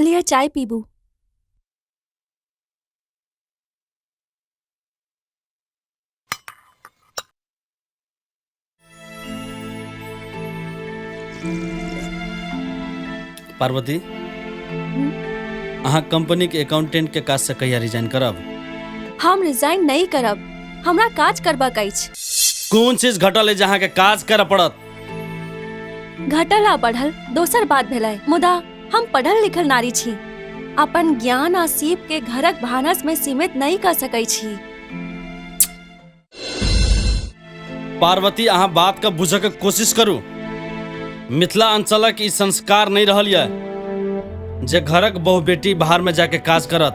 लिअ चाय पीबू। पार्वती, अहाँ कंपनी के अकाउंटेंट के काज से कहिया रिजाइन करब? हम रिजाइन नहीं करब, हमरा काज करबाक अछि। कोन चीज घटल है जे अहाँ के काज करऽ पड़त? घटल आ बढ़ल दोसर बात भेलै, मुदा हम पढ़ल लिखल नारी छी, अपन ज्ञान आ सीप के घरक भानस में सीमित नहीं कर सकै छी। पार्वती, अहाँ बात के बुझऽ के कोशिश करू। मिथिला अंचलक ई संस्कार नहीं रहल ये जे घरक बहु बेटी बाहर में जाके काज करत।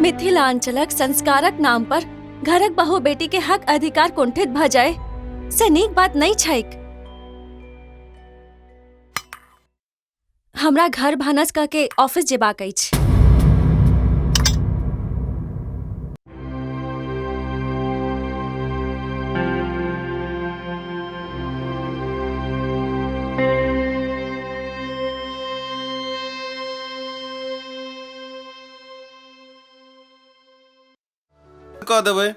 मिथिलांचलक संस्कारक नाम पर घरक बहु बेटी के हक अधिकार कुंठित भ जाए से नीक बात नहीं छैक। हमरा घर भानस कऽ के ऑफिस जेबाक अछि। कऽ देबै।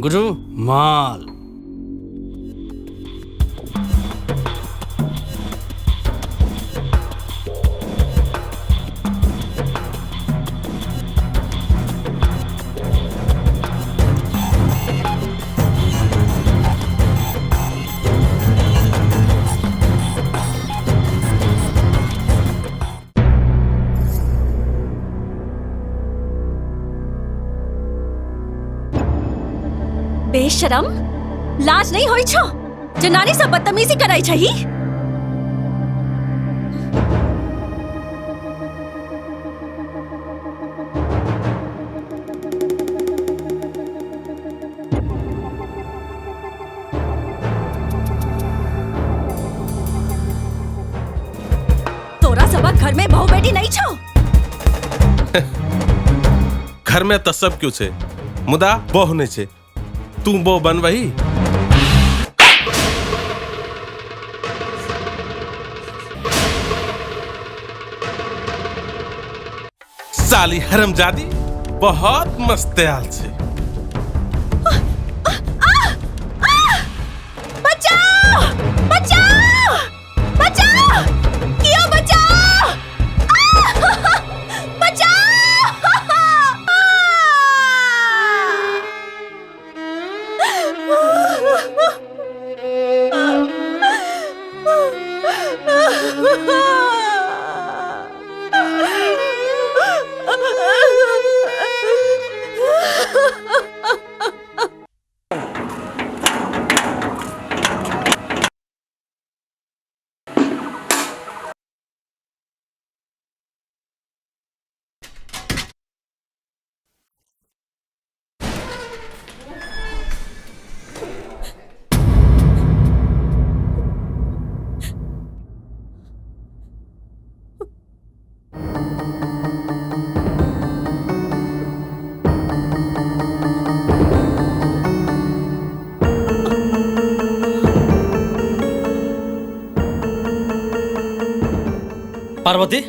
गुरु माल बेशरम, लाज नहीं होई छो जनानी सब बदतमीजी कराई छही। तोरा सबक घर में बहु बेटी नहीं छो? घर में तो सब क्यों छे, मुदा बहु नहीं छे। तू बहु बनवही? साली हरमजादी बहुत मस्त आल छे। बचाओ बचाओ बचाओ, क्यों बचाओ, बचाओ। पार्वती,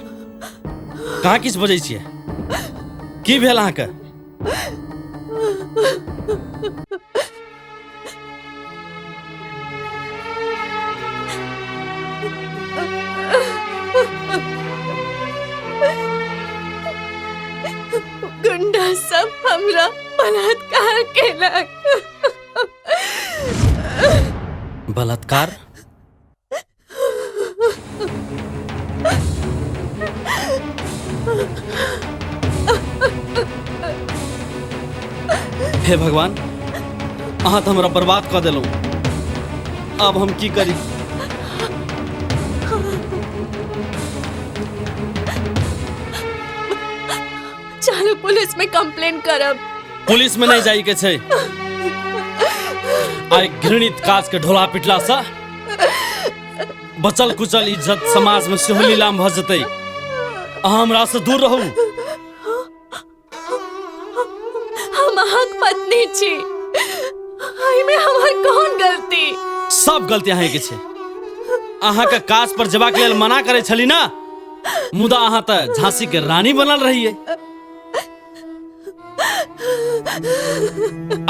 कहाँ किछु बजै छियै? की भेल अहाँके? बलात्कार? हे भगवान, अहाँ तऽ हमरा बर्बाद कऽ देलहुँ। आब हम की करी? चलू पुलिस में कंप्लेन करब। पुलिस में नहीं जाई के छै। आइ घृणित काज के ढोला पिटला सँ बचल कुचल इज्जत समाज में सेहो नीलाम भऽ जेतै। अहाँ हमरा से दूर रहू। हम अहाँक पत्नी छी, एहिमे हमर कोन गलती? सब गलती अहाँके छै। अहाँके काज पर जेबाक लेल मना करै छली ना, मुदा अहाँ तऽ झांसी के रानी बनल रहियै।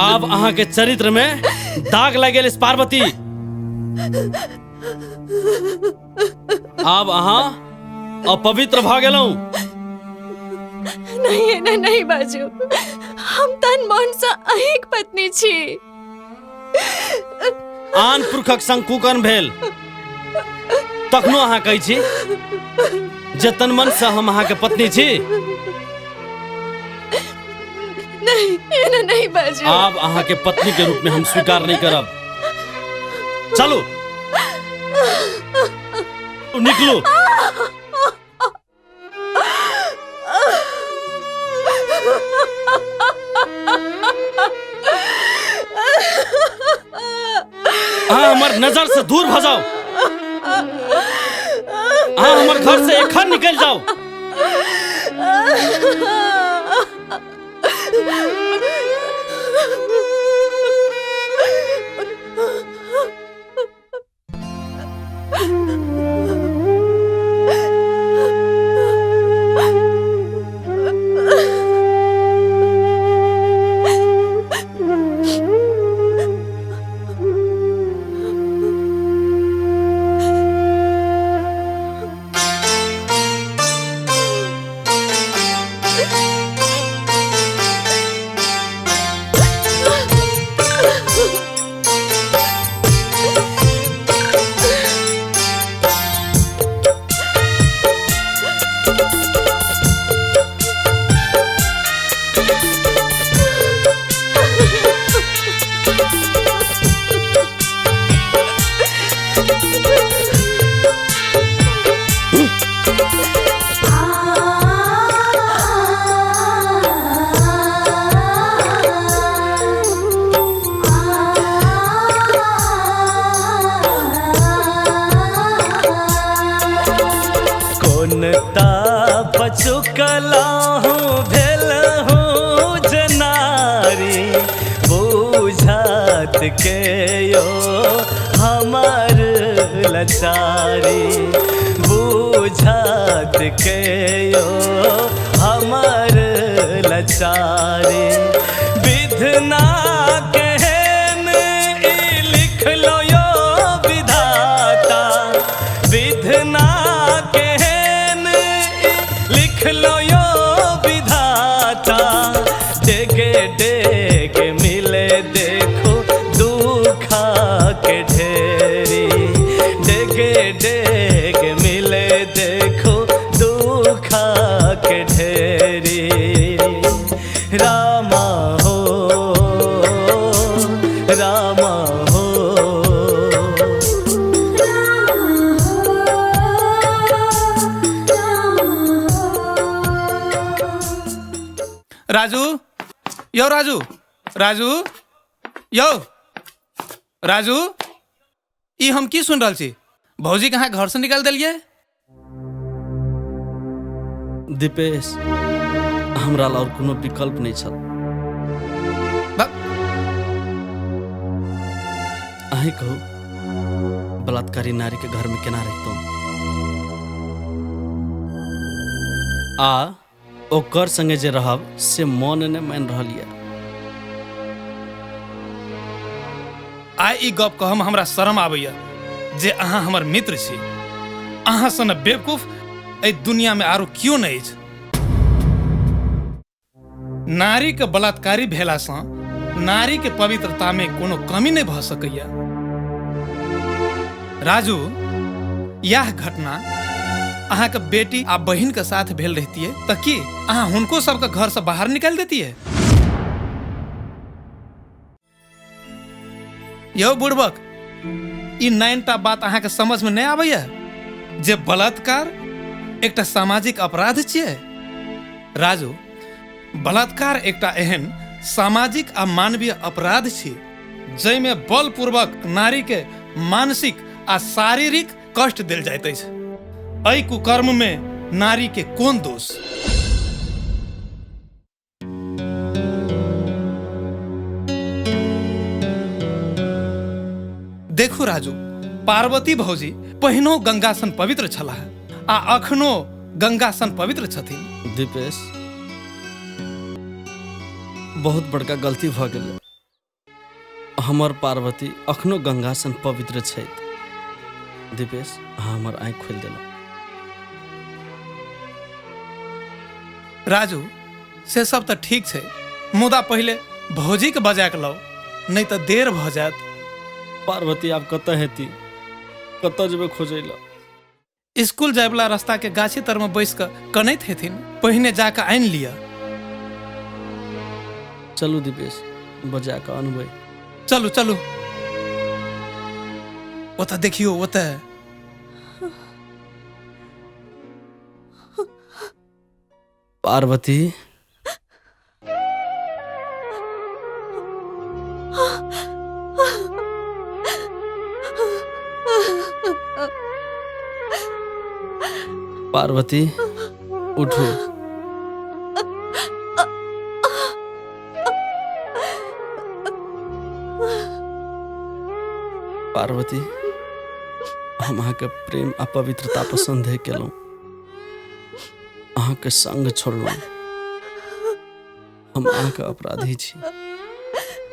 आब अहाँके चरित्र में दाग लागि गेल पार्वती। आब अहाँ अपवित्र भऽ गेलहुँ। नहीं एना नहीं बाजू, हम तन मन से अहींक पत्नी छी। आन पुरुषक संग कुकर्म भेल तखनो अहाँ कहै छी जे तन मन से हम अहाँके पत्नी छी। नहीं एना नहीं बाजू। आब अहाँके पत्नी के रूप में हम स्वीकार नहीं करब। चलू निकलू। अहाँ हमर नजर से दूर भऽ जाउ। अहाँ हमर घर से एखन निकलि जाउ। राजू, यो राजू, राजू, यो राजू, ई हम की सुन रहल छी? भौजी के अहाँ घर से निकाल देलियै? दीपेश, हमरा ला और कोनो विकल्प नहीं छल। अहीं कहू, बलात्कारी नारी के घर में केना रहितहुँ? आ ओकर संगे जे रहब से मन नहि मानि रहल यऽ। आइ ई गप कहम हमरा शरम आबैया जे अहाँ हमर मित्र छी। अहाँ सन बेवकूफ एहि दुनिया में आरो क्यों नहीं अछि। नारी के बलात्कारी भेला सँ नारी के पवित्रता में कोनो कमी नहीं भऽ सकैया। राजू, यह घटना अहाँके बेटी आ बहिन के साथ भेल रहतियै तऽ की अहाँ हुनको सबके घर से बाहर निकालि देतियै? यौ बुड़बक, ई 9टा बात अहाँके समझ में नहि आबैया जे बलात्कार एकटा सामाजिक अपराध छियै? राजू, बलात्कार एकटा एहन सामाजिक आ मानवीय अपराध छी जाहिमे बलपूर्वक नारी के मानसिक आ शारीरिक कष्ट देल जाइत अछि। एहि कुकर्म में नारी के कोन दोष? देखू राजू, पार्वती भौजी पहिनो गंगा सन पवित्र छलाह आ अखनो गंगा सन पवित्र छथिन। दीपेश, बहुत बड़का गलती भ गेलै। हमर पार्वती अखनो गंगा सन पवित्र छथि। दीपेश, अहाँ हमर आँखि खोलि देलहुँ। राजू, से सब तऽ ठीक छै, मुदा पहिले भौजीके बजा के लाउ, नहि तऽ देर भऽ जायत। पार्वती आब कतऽ हेती? कतऽ जेबै खोजै लए? स्कूल जायवला रास्ता के गाछी तर में बैस कऽ कनैत हेथिन, पहिने जाकऽ आनि लिअ। चलू दीपेश, बजा कऽ अनबै। चलू चलू, ओतऽ देखियौ, ओतऽ। पार्वती, पार्वती उठू। पार्वती, हम अहाँके प्रेम आ पवित्रता पर सन्देह केलहुँ, अहाँके संग छोड़लहुँ। हम अहाँके अपराधी छी।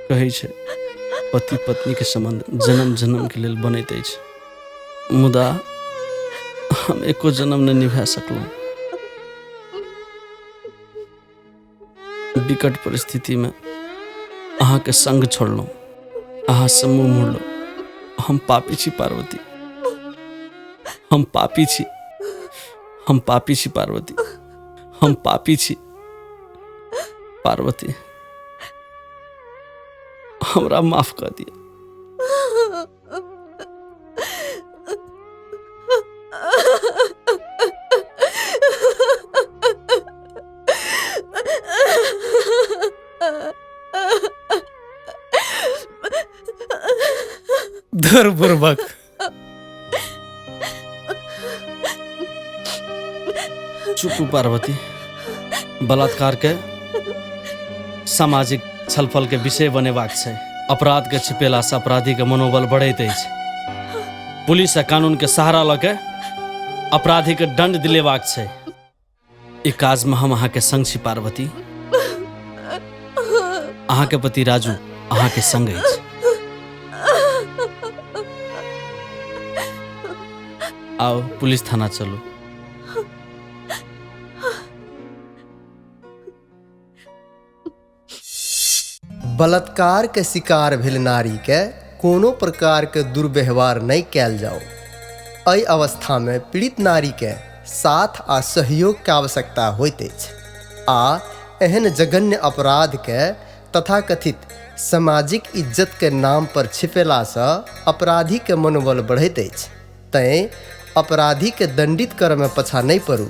कहै छै पति पत्नी के संबंध जन्म जन्म के लेल बनैत अछि, मुदा हम एको जन्म नहि निभा सकलहुँ। विकट परिस्थितिमे अहाँके संग छोड़लहुँ, अहाँ से मुँह मोड़लहुँ। हम पापी छी पार्वती, हम पापी छी, हम पापी छी पार्वती, हम पापी छी पार्वती। हमरा माफ कऽ दिअ। धुर बुड़बक। चुप पार्वती, बलात्कार के सामाजिक छलफल के विषय बनेबाक छै। अपराध के छिपेला से अपराधी के मनोबल बढ़ैत अछि। पुलिस आ कानून के सहारा लऽ के अपराधी के दंड दिलेबाक छै। ई काज में हम अहाँ के संग छी पार्वती। अहाँ के पति राजू अहाँ के संग अछि। आओ पुलिस थाना चलू। बलात्कार के शिकार भेल नारी के कोनो प्रकार के दुर्व्यवहार नहीं कैल जाओ। एहि अवस्था में पीड़ित नारी के साथ आ सहयोग के आवश्यकता होइत अछि आ एहन जघन्य अपराध के तथाकथित सामाजिक इज्जत के नाम पर छिपेलासँ अपराधी के मनोबल बढ़ैत अछि। तैं अपराधी के दंडित करऽ में पछा नहीं पड़ू।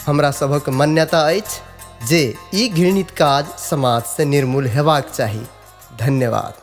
हमरा सभक मान्यता अछि जे ई घृणित काज समाज से निर्मूल हेबाक चाही। धन्यवाद।